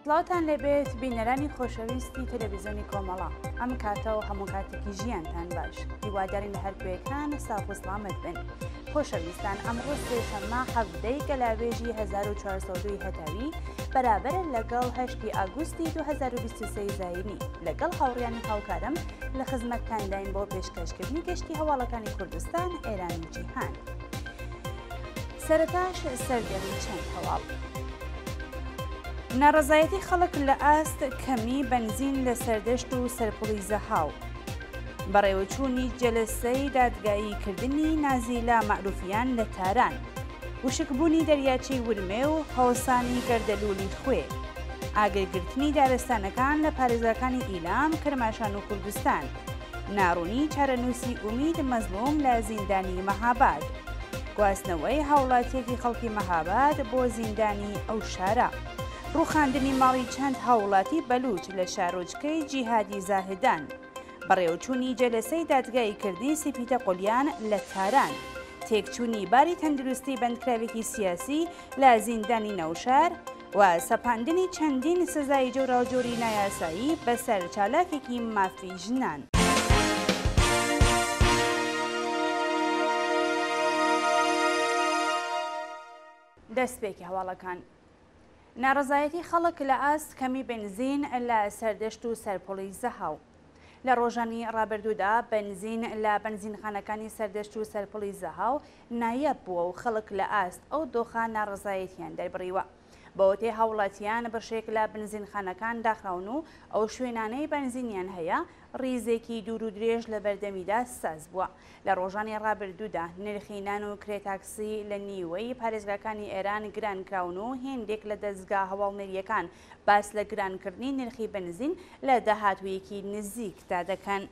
سڵاوتان لێبێت بینەرانی خۆشەویستی تەلەڤیزیۆنی کۆمەڵە ئەم کاتە و هەموو کاتێکی ژیانتان باش هیوادارین لە هەر کوێکان ساغ و سڵامەت بن خۆشەویستان ئەمڕۆ سێشەممە حەڤدەی گەلاوێژی 1402 هەتاوی بەرابەرە لەگەڵ هەشتی ئاگوستی 2023 زایینی لەگەڵ هاوڕیانی هاوکارم لە خزمەتتانداین بۆ پێشکەشکردنی گشتی هەواڵەکانی کوردستان ئێران و جیهان. سەرەتاش سەردێڕی چەند هەواڵ. ناڕەزایەتی خەڵک لە ئاست کەمی بەنزین لە سەردەشت و سەرپڵی زەهاو. بەڕێوەچوونی جەلەسەی دادگایی کردنی نازیلا مەعروفیان لە تاران. وشکبوونی دەریاچەی ورمێ و هەڵسانی گەردەلوولی خوێ. ئاگرگرتنی دارستانەکان لە پارێزگاکانی ئیلام، کرماشان و کوردستان. ناڕوونی چارەنووسی ئومید مەزڵوم لە زیندانی مەهاباد. گواستنەوەی هاوڵاتییەکی خەڵکی مەهاباد بۆ زیندانی ئەو شارە. ڕووخاندنی ماڵی چەند هاوڵاتی بەلووچ لە شارۆچکەی جیهادی زاهدان. بەڕێوەچوونی جەلەسەی دادگاییکردنی سپیدە قولیان لە تاران. تێکچوونی باری تەندروستی بەندکراوێکی سیاسی لە زیندانی نەوشار و سەپاندنی چەندین سزای جۆراوجۆری نایاسایی بەسەر چالاکێکی مافی ژنان. دەستپێکی هەواڵەکان. ناڕەزایەتی خەڵک لە ئاست کەمی بنزین لە سەردەشت و سەرپوڵی زەهاو. لە ڕۆژانی ڕابردوودا بەنزین لە بەنزینخانەکانی سەردەشت و سەرپڵی زەهاو نایاب بووە و خەڵک لە ئاست ئەو دۆخە ناڕەزایەتیان دەربڕیوە. بەوتەی هاوڵاتیان بەشێک لە بنزینخانەکان داخراون و ئەو شوێنانەی بەنزینیان هەیە ڕیزێکی دوور و درێژ لە بەردەمیدا ساز بووە. لە ڕۆژانی ڕابردوودا نرخی نان و کرێ تاکسی لە نیوەی پارێزگاکانی ئێران گران کراون و هێندێک لە دەزگا هەواڵنێرییەکان باس لە گرانکردنی نرخی بەنزین لە داهاتوویەکی نزیکدا دەکەن.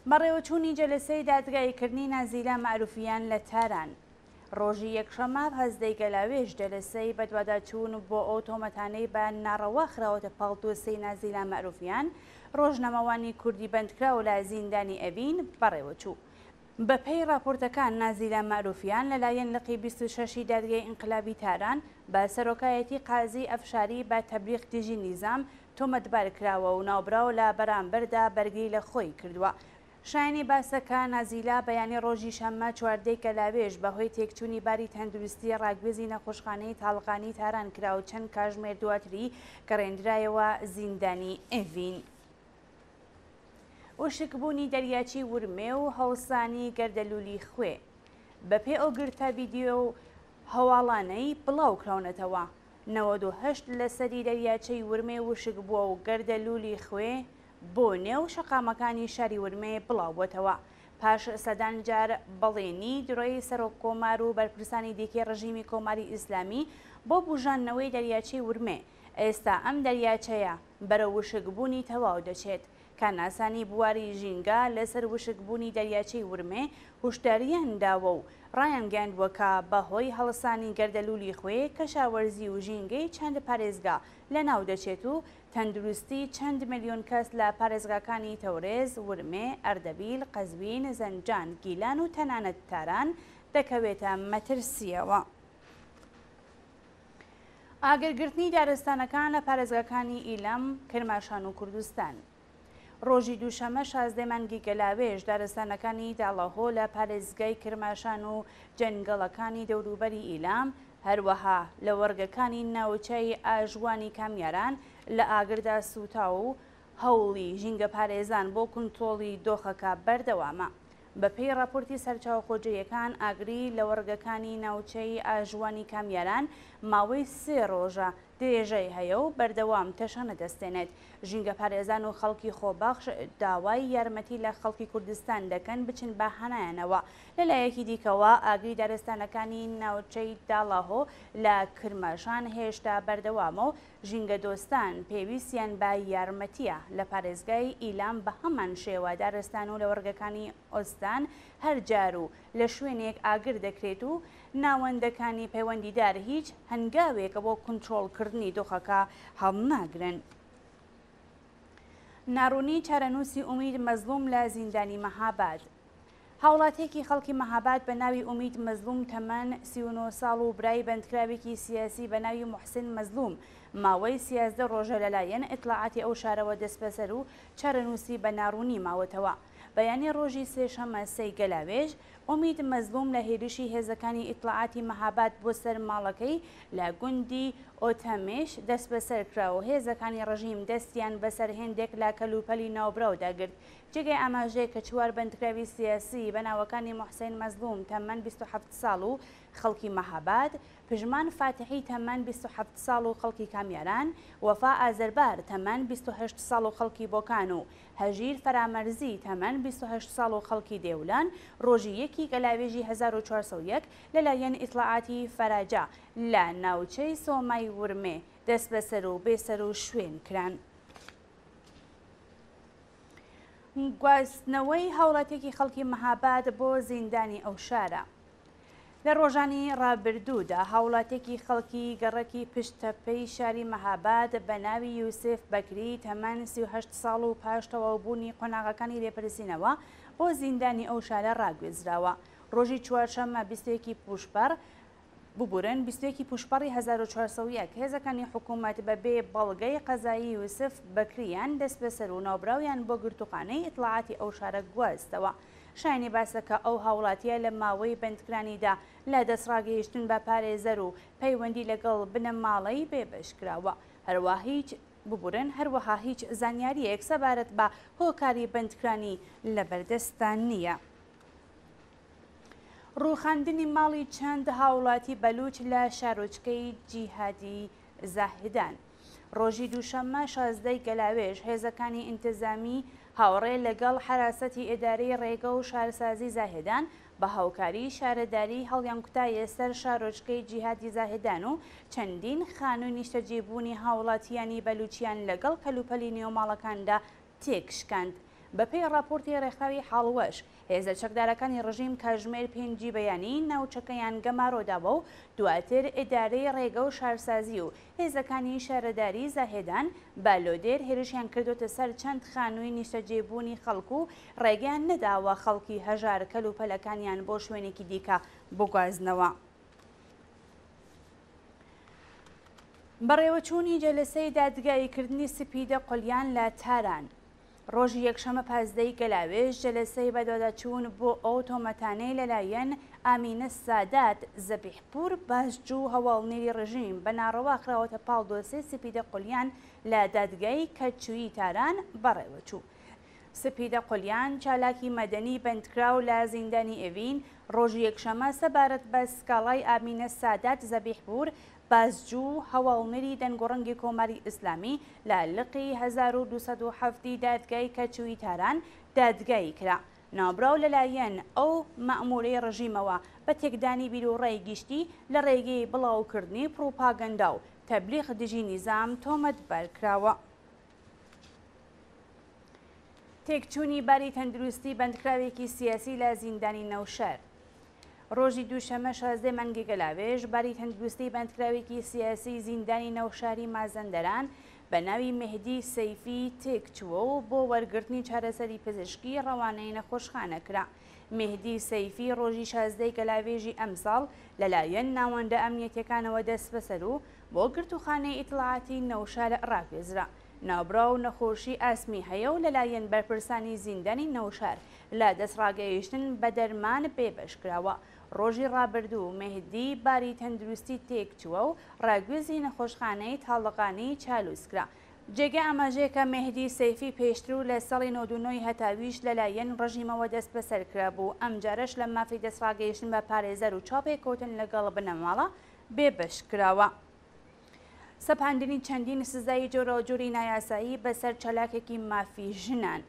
بەڕێوەچوونی جەلسەی دادگاییکردنی نازیلا مەعروفیان لە تاران. ڕۆژی یەکشەممە پازدەی گەلاوێژ جەلسەی بەدواداچوون بۆ ئەو تۆمەتانەی بە ناڕەوا خراوەتە پاڵ دۆسێی نازیلا مەعروفیان، ڕۆژنامەوانی کوردی بەندکراو لە زیندانی ئەڤین بەڕێوەچوو. بەپێی ڕاپۆرتەکان نازیلا مەعروفیان لەلایەن لقی 26 ی دادگای ئینقلابی تاران بە سەرۆکایەتی قازی ئەفشاری بە تەبلیغ دژی نیزام تۆمەتبار کراوە و ناوبراو لە بەرامبەردا بەرگری لە خۆی کردووە. شایەنی باسە کە نازیلا بەیانی ڕۆژی شەممە 14 ی گەلاوێژ بە هۆی تێکچوونی باری تەندروستی ڕاگوێزی نەخۆشخانەی تاڵقانی تاران کرا و چەند کاژمێر دواتری گەڕێندرایەوە زیندانی ئێڤین. وشکبوونی دەریاچەی ورمێ و هەڵسانی گەردەلوولی خوێ بەپێی ئەو گرتە ڤیدیۆ و هەواڵانەی بڵاوکراونەتەوە، 98 لەسەدی دەریاچەی ورمێ وشک بووە و گەردەلوولی خوێ بۆ نێو شەقامەکانی شاری ورمێ بڵاوبووەتەوە. پاش سەدان جار بەڵێنی درۆی سەرۆککۆمار و بەرپرسانی دیکەی ڕژیمی کۆماری ئیسلامی بۆ بوژاندنەوەی دەریاچەی ورمێ، ئێستا ئەم دەریاچەیە بەرەو وشکبوونی تەواو دەچێت. کارناسانی بواری ژینگە لەسەر وشکبوونی دەریاچەی ورمێ هوشدارییان داوە و ڕایانگەیاندووە کە بەهۆی هەڵسانی گەردەلوولی خوێ کەشاوەرزی و ژینگەی چەند پارێزگا لەناو دەچێت و تەندروستی چەند ملیۆن کەس لە پارێزگاکانی تەورێز، ورمێ، ئەردەبیل، قەزوین، زەنجان، گیلان و تەنانەت تاران دەکەوێتە مەترسییەوە. ئاگرگرتنی دارستانەکان لە پارێزگاکانی ئیلام، کرماشان و کوردستان. ڕۆژی دووشەممە 16 مانگی گەلاوێژ دارستانەکانی داڵەهۆ لە پارێزگای کرماشان و جەنگەڵەکانی دەوروبەری ئیلام، هەروەها لەوەڕگەکانی ناوچەی ئاژوانی کامیاران لە ئاگردا سووتاو و هەوڵی ژینگەپارێزان بۆ کونترۆڵی دۆخەکە بەردەوامە. بەپێی ڕاپۆرتی سەرچاوە خۆجێیەکان، ئاگری لەوەڕگەکانی ناوچەی ئاژوانی کامیاران ماوەی سێ ڕۆژە درێژەی هەیە و بەردەوام تەشەنە دەستێنێت. ژینگەپارێزان و خەڵکی خۆبەخش داوای یارمەتی لە خەڵکی کوردستان دەکەن بچن بە هانایانەوە. لە لایەکی دیکەوە ئاگری دارستانەکانی ناوچەی داڵاهۆ لە کرماشان هێشتا بەردەوامە و ژینگەدۆستان پێویستیان بە یارمەتییە. لە پارێزگای ئیلام بە هەمان شێوە دارستان و لەوەڕگەکانی ئۆستان هەر جار و لە شوێنێک ئاگر دەکرێت و ناوەندەکانی پەیوەندیدار هیچ هەنگاوێک بۆ کونترۆڵکردنی دۆخەکە هەڵناگرن. ناڕوونی چارەنووسی ئومید مەزڵوم لە زیندانی مەهاباد. هاوڵاتییەکی خەڵکی مەهاباد بە ناوی ئومید مەزلووم تەمەن 39 ساڵ و برای بەندکراوێکی سیاسی بە ناوی موحسن مەزلووم ماوەی 13 ڕۆژە لەلایەن ئیتڵاعاتی ئەو شارەوە دەستبەسەر و چارەنووسی بە ناڕوونی ماوەتەوە. بەیانی ڕۆژی سێشەممە سێی گەلاوێژ، ئومید مەزلووم لە هێرشی هێزەکانی ئیتڵاعاتی مەهاباد بۆ سەر ماڵەکەی لە گوندی ئۆتەمێش دەستبەسەر کرا و هێزەکانی ڕژیم دەستیان بەسەر هێندێک لە کەلوپەلی ناوبراودا گرت. جێگای ئاماژەیە کە چوار بەندکراوی سیاسی بە ناوەکانی موحسین مەزلووم تەمەن 27 ساڵ و خەڵکی مەهاباد، پژمان فاتحی تەمەن 27 ساڵ و خەڵکی کامیاران، وەفا ئازەربار تەمەن 28 ساڵ و خەڵکی بۆکان و هەژیر فەرامەرزی تەمەن 28 ساڵ و خەڵکی دێولان ڕۆژی یەکی گەلاوێژی 1401 لەلایەن ئیتڵاعاتی فەراجا لە ناوچەی سۆمای ورمێ دەستبەسەر و بێسەروشوێن کران. گواستنەوەی هاوڵاتیەکی خەڵکی مەهاباد بۆ زیندانی ئەو شارە. لە ڕۆژانی ڕابردوودا هاوڵاتیەکی خەڵکی گەڕەکی پشت تەپەی شاری مەهاباد بە ناوی یوسف بەکری تەمەن 38 ساڵ و پاش تەواوبوونی قۆناغەکانی لێپرسینەوە بۆ زیندانی ئەو شارە ڕاگوێزراوە. ڕۆژی چوارشەممە 21 پووشپەڕ ببورن 21 ی پووشپەڕی 1401 هێزەکانی حکوومەت بە بێ بەڵگەی قەزایی یوسف بەکرییان دەستبەسەر و ناوبراویان بۆ گرتووخانەی ئیتڵاعاتی ئەو شارە گواستەوە. شایانی باسە کە ئەو هاوڵاتییە لە ماوەی بەندکرانیدا لە دەستڕاگەیشتن بە پارێزەر و پەیوەندی لەگەڵ بنەماڵەی بێبەش کراوە. هەروە هیچ ببورن هەروەها هیچ زانیارییەک سەبارەت بە هۆکاری بەندکرانی لەبەردەستدا نییە. ڕووخاندنی ماڵی چەند هاوڵاتی بەلوچ لە شارۆچکەی جیهادی زاهدان. ڕۆژی دووشەممە 16 ی گەلاوێژ هێزەکانی ئینتزامی هاوڕێ لەگەڵ حەراسەتی ئیدارەی ڕێگە و شارسازی زاهدان بە هاوکاری شارەداری هەڵیانکوتایە سەر شارۆچکەی جیهادی زاهدان و چەندین خانووی نیشتەجێبوونی هاوڵاتیانی بەلوچیان لەگەڵ کەلوپەلی نێو ماڵەکاندا تێکشکاند. بەپێی ڕاپۆرتی ڕێکخراوی حاڵوەش، هێزە چەکدارەکانی ڕژیم کاژمێر پێنجی بەیانی ناوچەکەیان گەمارۆ داوە و دواتر ئیدارەی ڕێگە و شارسازی و هێزەکانی شارەداری زاهێدان بە لۆدێر هێرشیان کردۆتە سەر چەند خانووی نیشتەجێبوونی خەڵک و ڕێگەیان نەداوە خەڵکی هەژار کەلوپەلەکانیان بۆ شوێنێکی دیکە بگوازنەوە. بەڕێوەچوونی جەلسەی دادگاییکردنی سپیدە قولیان لە تاران. ڕۆژی یەکشەممە 15 ی گەلاوێژ جەلسەی بەدواداچوون بۆ ئەو تۆمەتانەی لەلایەن ئامینە سادات زەبیحپوور بازجوو هەواڵنێری ڕژیم بە ناڕەوا خراوەتە پاڵ دۆسێی سپیدە قولیان لە دادگای کەچووی تاران بەڕێوەچوو. سپیدە قولیان، چالاکی مەدەنی بەندکراو لە زیندانی ئێڤین، ڕۆژی یەکشەممە سەبارەت بە سکاڵای ئامینە سادات زەبیحپوور بازجوو، هەواڵنێری دەنگوڕەنگی کۆماری ئیسلامی لە لقی 1207 ی دادگای کەچووی تاران دادگایی کرا. ناوبراو لەلایەن ئەو مەئموورەی ڕژیمەوە بە تێکدانی بیروڕای گشتی لە ڕێگەی بڵاوکردنی پڕوپاگەندا و تەبلیغ دژی نیزام تۆمەتبار کراوە. تێکچوونی باری تەندروستی بەندکراوێکی سیاسی لە زیندانی نەوشەر. ڕۆژی دووشەممە 16 مانگی گەلاوێژ باری تەندروستی بەندکراوێکی سیاسی زیندانی نەوشاری مازەندەران بە ناوی مێهدی سەیفی تێکچووە و بۆ وەرگرتنی چارەسەری پزیشکی ڕەوانەی نەخۆشخانە کرا. مێهدی سەیفی ڕۆژی 16 گەلاوێژی ئەمساڵ لەلایەن ناوەندە ئەمنیەتیەکانەوە دەستبەسەر و بۆ گرتووخانەی ئیتڵاعاتی نەوشار ڕاگوێزرا. ناوبراو نەخۆشی ئاسمی هەیە و لەلایەن بەرپرسانی زیندانی نەوشار لە دەستڕاگەیشتن بە دەرمان بێبەش کراوە. ڕۆژی ڕابردوو مێهدی باری تەندروستی تێکچووە و ڕاگوێزی نەخۆشخانەی تاڵقانی چالوس کرا. جێگەی ئاماژەیە کە مێهدی سەیفی پێشتر و لە ساڵی 99 ی هەتاویش لەلایەن ڕژیمەوە دەستبەسەر کرابوو، ئەمجارەش لە مافی دەستڕاگەیشتن بە پارێزەر و چاوپێکەوتن لەگەڵ بنەماڵە بێبەش کراوە. سەپاندنی چەندین سزای جۆراوجۆری نایاسایی بەسەر چالاکێکی مافی ژنان،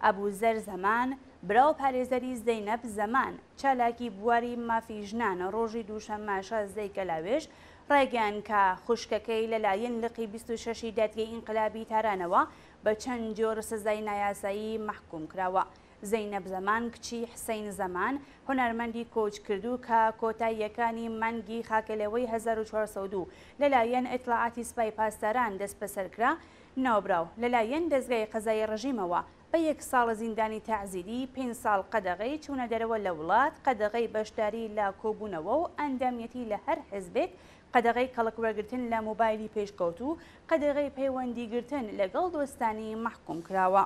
ئەبوزەر زەمان، برا و پارێزەری زەینەب زەمان، چالاکی بواری مافی ژنان ڕۆژی دووشەممە 16 ی گەلاوێژ ڕایگەیاند کە خوشکەکەی لەلایەن لقی 26 ی دادگەی ئینقلابی تارانەوە بە چەند جۆر سزای نایاسایی مەحکوم کراوە. زەینەب زەمان کچی حسەین زەمان، هونەرمەندی کۆچکردوو کە کۆتاییەکانی مانگی خاکەلێوەی 1402 لەلایەن ئیتڵاعاتی سپای پاسداران دەستبەسەر کرا، ناوبراو لەلایەن دەزگای قەزایی ڕژیمەوە بە. بە یەک ساڵ زیندانی تەعزیری، پێنج ساڵ قەدەغەی چوونە دەرەوە لە وڵات، قەدەغەی بەشداری لە کۆبوونەوە و ئەندامیەتی لە هەر حزبێک، قەدەغەی کەڵک وەرگرتن لە مۆبایلی پێشکەوتوو، قەدەغەی پەیوەندی گرتن لەگەڵ دۆستانی مەحکوم کراوە.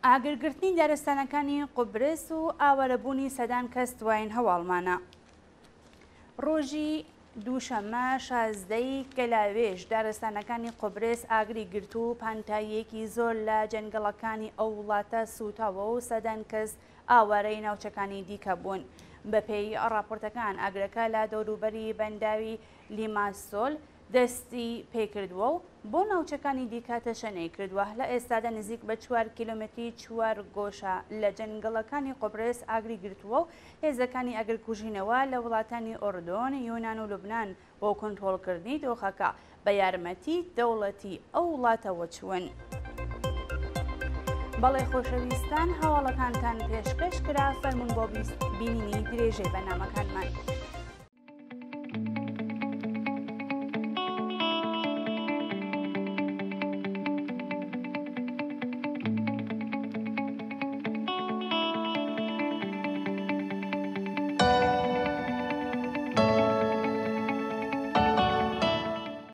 ئاگرگرتنی دارستانەکانی قوبرس و ئاوارەبوونی سەدان کەس دوایین هەواڵمانە. ڕۆژی دووشەممە 16 ی گەلاوێژ دارستانەکانی قوبرس ئاگری گرت و پانتاییەکی زۆر لە جەنگەڵەکانی ئەو وڵاتە سووتاوە و سەدان کەس ئاوارەی ناوچەکانی دیکە بوون. بەپێی ڕاپۆرتەکان ئاگرەکە لە دەوروبەری بەنداوی لیماسۆل دەستی پێکردووە و بۆ ناوچەکانی دیکە تەشەنەی کردووە. لە ئێستادا نزیک بە چوار کیلۆمەتری چوارگۆشە لە جەنگەڵەکانی قوبرس ئاگری گرتووە و هێزەکانی ئاگرکوژینەوە لە وڵاتانی ئوردن، یونان و لوبنان بۆ کۆنترۆڵکردنی دۆخەکە بە یارمەتی دەوڵەتی ئەو وڵاتەوە چوون. بەڵێ خۆشەویستان هەواڵەکانتان پێشکەش کرا، فەرموون بۆ بینینی درێژەی بەرنامەکانمان.